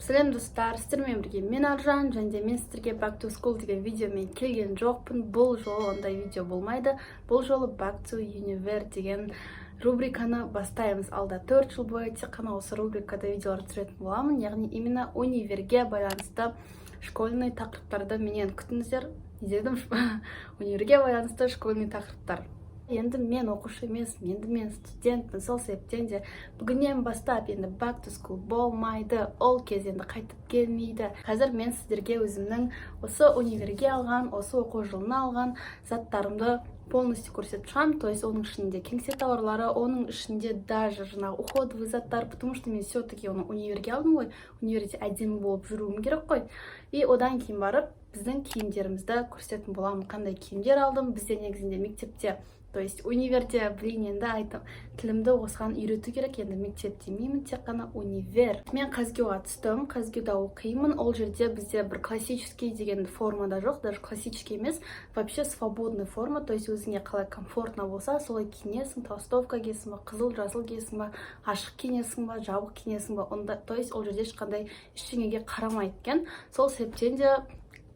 Сәлем, достар! Сіздермен бірге мен, Аржан, және де мен сіздерге Back to School деген видеомен келген жоқпын. Бұл жолы ондай видео болмайды. Бұл жолы Back to Univer деген рубриканы бастаймыз. Алда 4 жыл бойы тек қана осы рубрикада видеолар түсіретін боламын, яғни именно универге байланысты школьный тақырыптарды менен күтіңіздер. Не дедім? Универге байланысты школьный тақырыптар. Енді мен оқушы емеспін, енді мен студентпін. Сол себептен де бүгіннен бастап енді back to school болмайды, ол кез енді қайтып келмейді. Қазір мен сіздерге өзімнің осы универге алған, осы оқу жылына алған заттарымды полностью көрсетіп шығамын. То есть оның ішінде кеңсе тауарлары, оның ішінде даже жаңағы уходовый заттар, потому что мен все таки оны универге алдым ғой, универде әдемі болып жүруім керек қой. И одан кейін барып біздің киімдерімізді көрсететін боламын, қандай киімдер алдым. Бізде негізінде мектепте, то есть универде, блин, енді айтып, тілімді осыған үйрету керек, енді мектеп демеймін, тек қана универ. Мен КазГЮға түстім, КазГЮда оқимын. Ол жерде бізде бір классический деген формада жоқ, даже классический емес, вообще свободный форма, то есть өзіңе қалай комфортно болса, солай киінесің: толстовка киесің ба, қызыл, жасыл киесің ба, ашық киінесің ба, жабық киінесің ба. Онда, то есть ол жерде ешқандай ештеңеге қарамайды екен. Сол себептен де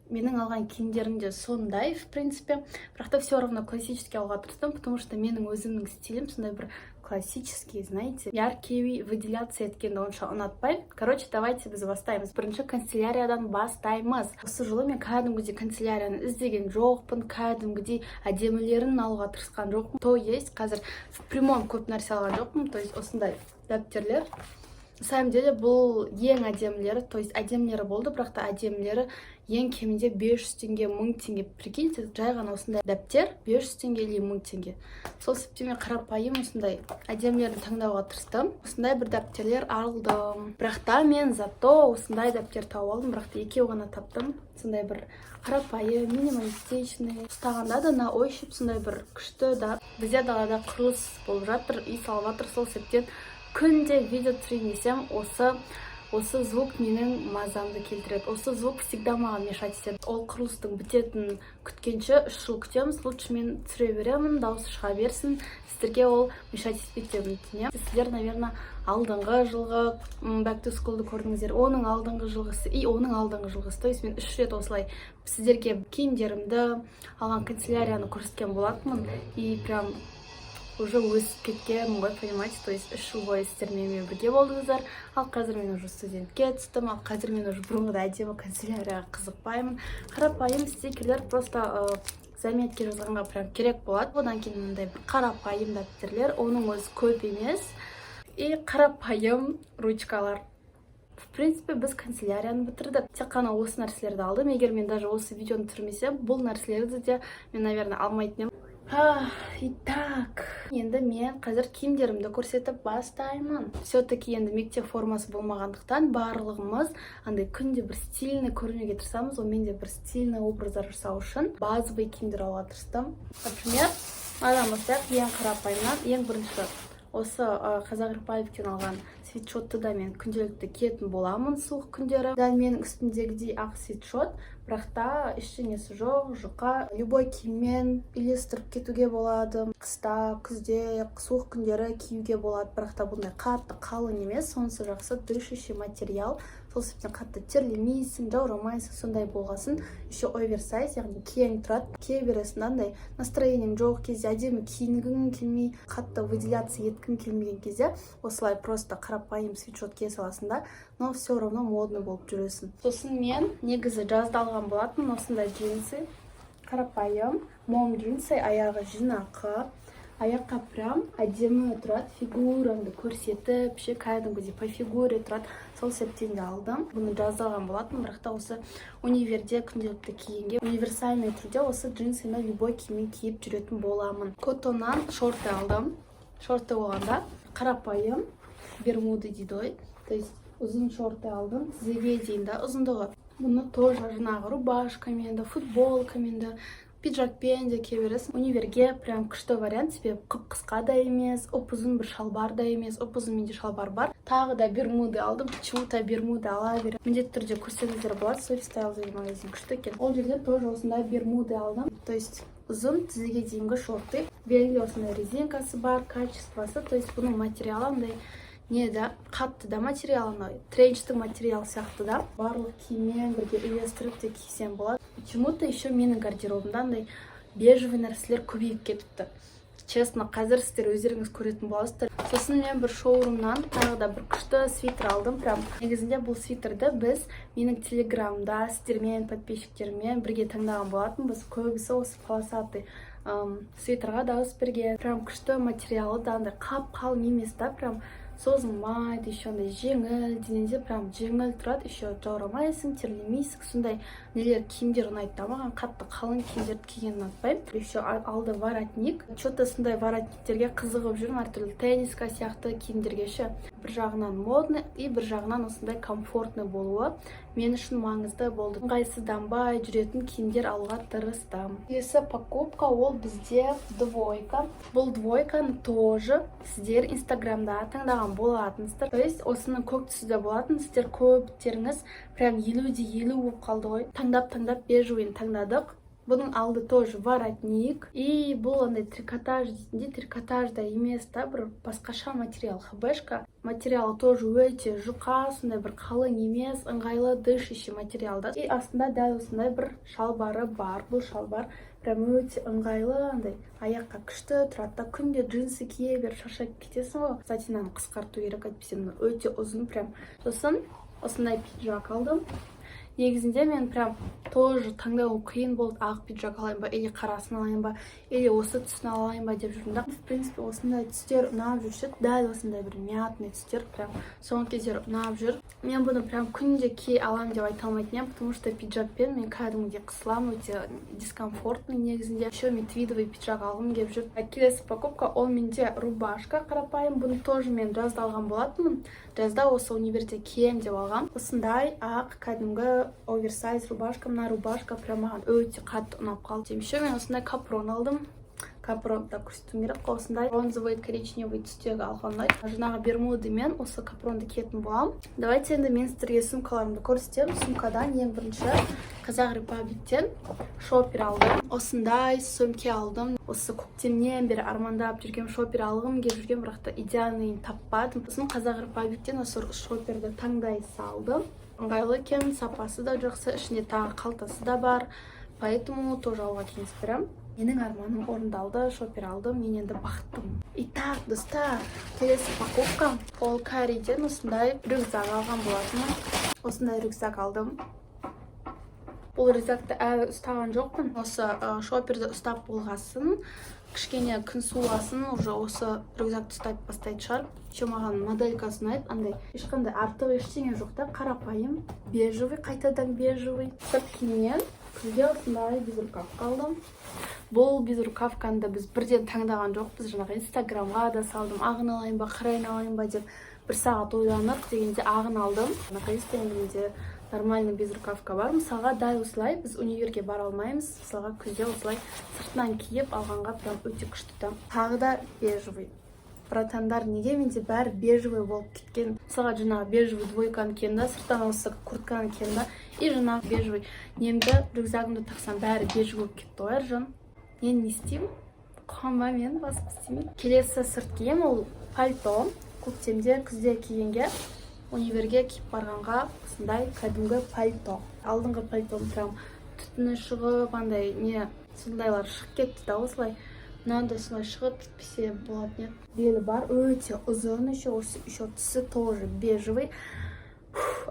менің алған киімдерім де сондай, в принципе. Бірақ та все равно классический алуға тырыстым, потому что менің өзімнің стилім сондай бір классический, знаете, яркий, выделяться еткенді онша ұнатпаймын. Короче, давайте біз бастаймыз. Бірінші канцеляриядан бастаймыз. Осы жылы мен кәдімгідей канцелярияны іздеген жоқпын, кәдімгідей әдемілерін алуға тырысқан жоқпын. То есть қазір в прямом көп нәрсе алған жоқпын. То есть осындай дәптерлер, на самом деле бұл ең әдемілері, то есть әдемілері болды, бірақ та әдемілері ең кемінде 500 теңге, 1000 теңге. Прикиньте, жай ғана осындай дәптер 500 теңге или 1000 теңге. Сол себептен мен қарапайым осындай әдемілерін таңдауға тырыстым. Осындай бір дәптерлер алдым, бірақ та мен зато осындай дәптер тауып алдым, бірақ та екеу ғана таптым. Сондай бір қарапайым, минималистичный, ұстағанда да на ощупь сондай бір күшті да. Бізде далада құрылыс болып жатыр, үй салып жатыр. Сол себептен күнде видео түсірейін десем, осы звук менің мазамды келтіреді, осы звук всегда маған мешать етеді. Ол құрылыстың бітетінін күткенше, 3 жыл күтеміз, лучше мен түсіре беремін, дауысы шыға берсін, сіздерге ол мешать етпейді деп үміттенемін. Сіздер, наверное, алдыңғы жылғы back to school'ды көрдіңіздер, оның алдыңғы жылғысы и оның алдыңғы жылғысы. То есть мен үш рет осылай сіздерге киімдерімді, алған канцелярияны көрсеткен болатынмын. И прям уже өсіп кеткенмін ғой, понимаете? То есть 3 жыл бойы сіздер менімен бірге болдыңыздар, ал қазір мен уже студентке түстім, ал қазір мен уже бұрынғыдай әдемі канцелярияға қызықпаймын. Қарапайым стикерлер просто заметки жазғанға прям керек болады. Одан кейін мындай бір қарапайым дәптерлер, оның өзі көп емес, и қарапайым ручкалар. В принципе, біз канцелярияны бітірдік, тек қана осы нәрселерді алдым. Егер мен даже осы видеоны түсірмесем, бұл нәрселерді де мен, наверное, алмайтын едім. Итак, енді мен қазір киімдерімді көрсетіп бастаймын. Все таки енді мектеп формасы болмағандықтан, барлығымыз андай күнде бір стильный көрінуге тырысамыз ғой. Мен де бір стильный образдар жасау үшін базовый киімдер алуға тырыстым. Например, мынадан бастайық, ең қарапайымнан. Ең бірінші осы Қазақ Репабликтен алған свитшотты да мен күнделікті киетін боламын суық күндері. Дәл менің үстімдегідей ақ свитшот, бірақ та ештеңесі жоқ, жұқа, любой киіммен үйлестіріп кетуге болады. Қыста, күзде, суық күндері киюге болады. Бірақ та бұндай қатты қалың емес, сонысы жақсы, дышащий материал. Сол себептен қатты терлемейсің, жаурамайсың. Сондай болғасын еще оверсайз, яғни кең тұрады, кие бересің да. Андай настроениең жоқ кезде, әдемі киінгің келмей, қатты выделяться еткің келмеген кезде осылай просто қарапайым свитшот кие саласың да, но все равно модный болып жүресің. Сосын мен негізі жазда алған болатынмын осындай джинсы, қарапайым мом джинсы, аяғы жинақы, аяққа прям әдемі тұрады, фигураңды көрсетіп ше, кәдімгідей по фигуре тұрады. Сол себептен де алдым. Бұны жазда алған болатынмын, бірақ та осы универде күнделікті кигенге универсальный түрде осы джинсыны любой киіммен киіп жүретін боламын. Котоннан шорты алдым. Шорты болғанда қарапайым бермуды дейді ғой, то есть ұзын шорты алдым, тізеге дейін да ұзындығы. Бұны тоже жаңағы рубашкамен да, футболкамен да, пиджакпен де кие бересің. Универге прям күшті вариант, себебі қып қысқа да емес, ұп ұзын бір шалбар да емес. Ұп ұзын менде шалбар бар. Тағы да бермуды алдым, почему то бермуды ала беремін. Міндетті түрде көрсеңіздер болады, Софи Стайл деген магазин күшті екен. Ол жерден тоже осындай бермуды алдым, то есть ұзын, тізеге дейінгі шорты, белінде осындай резинкасы бар. Качествосы, то есть бұның материалы андай Не да, қатты да материал, анау тренчтің материалы сияқты да. Барлық киіммен бірге үйлестіріп те кисем болады. Почему-то еще менің гардеробымда андай бежевый нәрселер көбейіп кетіпті, честно. Қазір сіздер өздеріңіз көретін боласыздар. Сосын мен бір шоурумнан тағы да бір күшті свитер алдым. Прям негізінде бұл свитерді біз менің телеграмда сіздермен, подписчиктеріммен бірге таңдаған болатынбыз. Көбісі осы полосатый свитерға дауыс берген. Прям күшті, материалы да андай қап қалың емес та, прям созылмайды, еще андай жеңіл, денеде прям жеңіл тұрады, еще жаурамайсың, терлемейсің. Сондай нелер, киімдер ұнайды да маған. Қатты қалың киімдерді киген ұнатпаймын. Еще алды воротник. Че-то сондай воротниктерге қызығып жүрмін, әртүрлі тенниска сияқты киімдерге ше. Бір жағынан модный и бір жағынан осындай комфортный болуы мен үшін маңызды болды. Ыңғайсызданбай жүретін киімдер алуға тырыстым. Келесі покупка ол бізде двойка. Бұл двойканы тоже сіздер инстаграмда таңдаған болатынсыздар, то есть осының көк түсі де болатын. Сіздер көптеріңіз прям 50 де 50 болып қалды ғой, таңдап таңдап бежевыйын таңдадық. Бұның алды тоже воротник, и бұл андай трикотаж дейтіндей трикотаж да емес та, бір басқаша материал, хбшка. Материалы тоже өте жұқа, сондай бір қалың емес, ыңғайлы, дышащий материал да. И астында дәл осындай бір шалбары бар. Бұл шалбар прям өте ыңғайлы, андай аяққа күшті тұрады да. Күнде джинсы кие беріп шаршап кетесің ғой. Кстати, мынаны қысқарту керек, әйтпесе мына өте ұзын прям. Сосын осындай пиджак алдым. Негізінде мен прям тоже таңдау қиын болды: ақ пиджак алайын ба или қарасын алайын ба, или осы түсін алайын ба деп жүрдім да. В принципе, осындай түстер ұнап жүрші, дәл осындай бір мятный түстер прям соңғы кездері ұнап жүр. Мен бұны прям күнде кие аламын деп айта алмайтын едім, потому что пиджакпен мен кәдімгідей қысыламын, өте дискомфортный негізінде. Еще мен твидовый пиджак алғым келіп жүр. Келесі покупка ол менде рубашка, қарапайым. Бұны тоже мен жазда алған болатынмын, жазда осы универде киемін деп алғам. Осындай ақ, кәдімгі оверсайз рубашка. Мына рубашка прям маған өте қатты ұнап қалды. Еще мен осындай капрон алдым. Капрон да көрсетуім керек қой. Осындай бронзовый, коричневый түстегі алған ұнайды. Жаңағы бермудамен осы капронды киетін боламын. Давайте енді мен сіздерге сумкаларымды көрсетемін. Сумкадан ең бірінші Қазақ Репабликтен шопер алдым. Осындай сөмке алдым. Осы көктемнен бері армандап жүрген, шопер алғым келіп жүрген, бірақ та идеальныйын таппадым. Сосын Қазақ Репабликтен осы шоперді таңдай салдым. Ыңғайлы екен, сапасы да жақсы, ішінде тағы қалтасы да бар, поэтому тоже алуға кеңес беремін. Менің арманым орындалды, шопер алдым, мен енді бақыттымын. Итак, достар, келесі покупка ол Кариден осындай рюкзак алған болатынмын. Осындай рюкзак алдым. Бұл рюкзакты әлі ұстаған жоқпын. Осы шоперді ұстап болғасын, кішкене күн суығасын, уже осы рюкзакты ұстап бастайтын шығар. Еще маған моделькасы ұнайды, андай ешқандай артық ештеңе жоқ та, қарапайым, бежевый, қайтадан бежевый. Сырт киімнен күзге осындай безрукавка алдым. Бұл безрукавканы да біз бірден таңдаған жоқпыз. Жаңағы инстаграмға да салдым, ағын алайын ба, қарайын алайын ба деп бір сағат ойланып дегенде ағын алдым. Наконец-то енді менде нормальный безрукавка бар. Мысалға, дәл осылай біз универге бара алмаймыз, мысалға, күзде осылай сыртынан киіп алғанға прям өте күшті да. Тағы да бежевый. Братандар, неге менде бәрі бежевый болып кеткен? Мысалға, жаңағы бежевый двойканы киемін да, сырттан осы куртканы киемін да, и жаңағы бежевый немді, рюкзагымды тақсам, бәрі бежевый болып кетті ғой. Аржан, мен не істеймін? Қуанба, мен басқа істемеймін. Келесі сырт киім ол пальто. Көктемде, күзде кигенге, универге киіп барғанға осындай кәдімгі пальто. Алдыңғы пальтом прям түтіні шығып, андай не, сондайлар шығып кетті да. Осылай мынандай солай шығып кетпесе болатын еді. Белі бар, өте ұзын еще. Осы еще түсі тоже бежевый.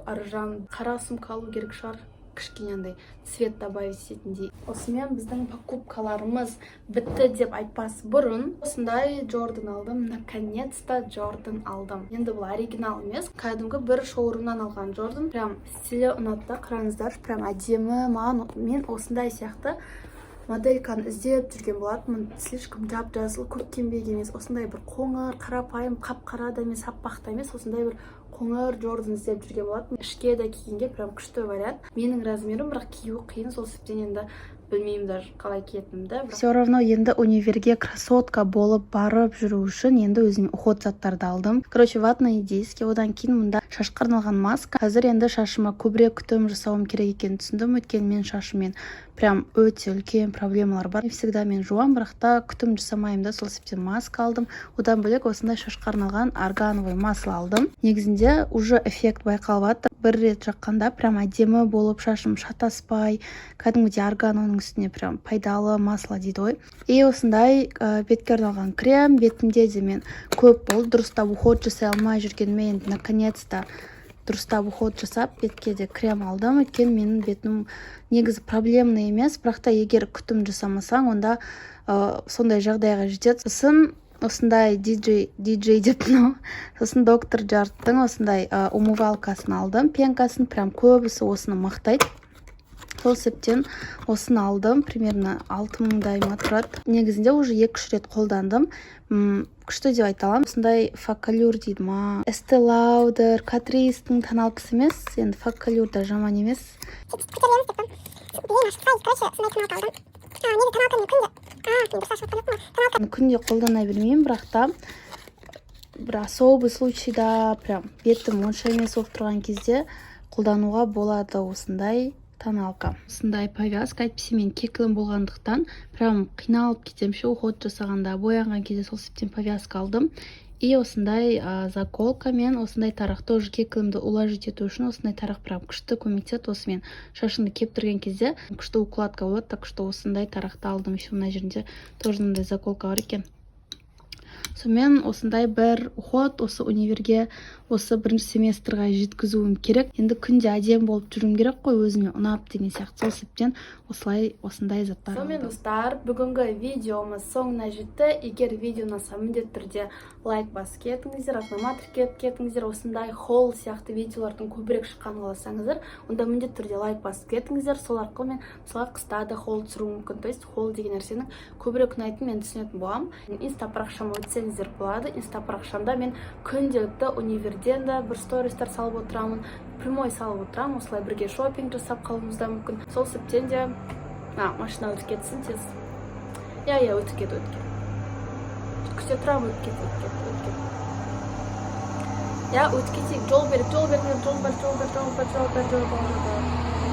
Аржан, қара сумка алу керек шығар, кішкене андай цвет добавить ететіндей. Осымен біздің покупкаларымыз бітті деп айтпас бұрын, осындай Джордан алдым. Наконец-то Джордан алдым. Енді бұл оригинал емес, кәдімгі бір шоурумнан алған Джордан. Прям стилі ұнады да, қараңыздаршы, прям әдемі маған. Мен осындай сияқты модельканы іздеп жүрген болатынмын. Слишком жап жасыл, көкпеңбек емес, осындай бір қоңыр, қарапайым, қап қара да емес, аппақ та емес, осындай бір қоңыр Джордан іздеп жүрген болатынмын. Ішке де кигенге прям күшті вариант. Менің размерім, бірақ кию қиын, сол себептен енді Білмеймін даже қалай киетінімді, бірақ все равно енді универге красотка болып барып жүру үшін енді өзіме уход заттарды алдым. Короче, ватные диски, одан кейін мында шашқа арналған маска. Қазір енді шашыма көбірек күтім жасауым керек екенін түсіндім, өйткені менің шашыммен прям өте үлкен проблемалар бар. Всегда мен жуамын, бірақ та күтім жасамаймын да. Сол себептен маска алдым. Одан бөлек осындай шашқа арналған аргановый масло алдым. Негізінде уже эффект байқалып жатыр. Бір рет жаққанда прям әдемі болып шашым шатаспай, кәдімгідей. Арган оның үстіне прям пайдалы масло дейді ғой. И осындай бетке арналған крем. Бетімде де мен көп болды дұрыстап уход жасай алмай жүргеніме, енді наконец то дұрыстап уход жасап, бетке де крем алдым. Өйткені менің бетім негізі проблемный емес, бірақ та егер күтім жасамасаң, онда сондай жағдайға жетеді. Сосын осындай диджей, диджей деп мынау, сосын Доктор Жарттың осындай умывалкасын алдым, пенкасын. Прям көбісі осыны мақтайды, сол себептен осыны алдым. Примерно 6000-дай ма тұрады. Негізінде уже екі үш рет қолдандым, күшті деп айта аламын. Осындай Факалюр дейді ма, Эсте Лаудер, Катристің тоналкасы емес енді, Факалюр да жаман емес. Көтереміз деп білейін ашықпай. Короче, сондай тоналка алдым. Неге тоналка мен күнде, мен дұрыс ашып жатқан жоқпын ғой тоналка. Күнде қолдана бермеймін, бірақ та бір особый случайда, прям бетім онша емес болып тұрған кезде қолдануға болады осындай тоналка. Осындай повязка, әйтпесе мен кекілім болғандықтан прям қиналып кетемін ше уход жасағанда, боянған кезде. Сол себептен повязка алдым. И осындай заколка мен осындай тарақ, тоже кекілімді уложить ету үшін. Осындай тарақ прям күшті көмектеседі. Осымен шашыңды кептірген кезде күшті укладка болады. Так что осындай тарақты алдым. Еще мына жерінде тоже мындай заколка бар екен. Сонымен, осындай бір уход. Осы универге, осы бірінші семестрға жеткізуім керек. Енді күнде әдемі болып жүруім керек қой, өзіме ұнап деген сияқты. Сол себептен осылай, осындай заттар Сонымен, алдым. достар, бүгінгі видеомыз соңына жетті. Егер видео ұнаса, міндетті түрде лайк басып кетіңіздер, арнама тіркеліп кетіңіздер. Осындай холл сияқты видеолардың көбірек шыққанын қаласаңыздар, онда міндетті түрде лайк басып кетіңіздер. Сол арқылы мен, мысалға, қыста да холл түсіруім мүмкін. То есть холл деген нәрсенің көбірек ұнайтынын мен түсінетін боламын. Инста парақшама өтсеңіздер болады. Инста парақшамда мен күнделікті универден де бір стористар салып отырамын, прямой салып отырамын. Осылай бірге шопинг жасап қалуымыз да мүмкін. Сол себептен де, машина өтіп кетсін тез. Иә, өтіп кет, өтіп кет, күте тұрамын. Өтіп кет, өтіп кет, өтіп кет. Иә, өтіп кетейік. Жол бер, жол беріңдер, жол бер, жол бер, жол бер, жол бер, жол бер, жол бер.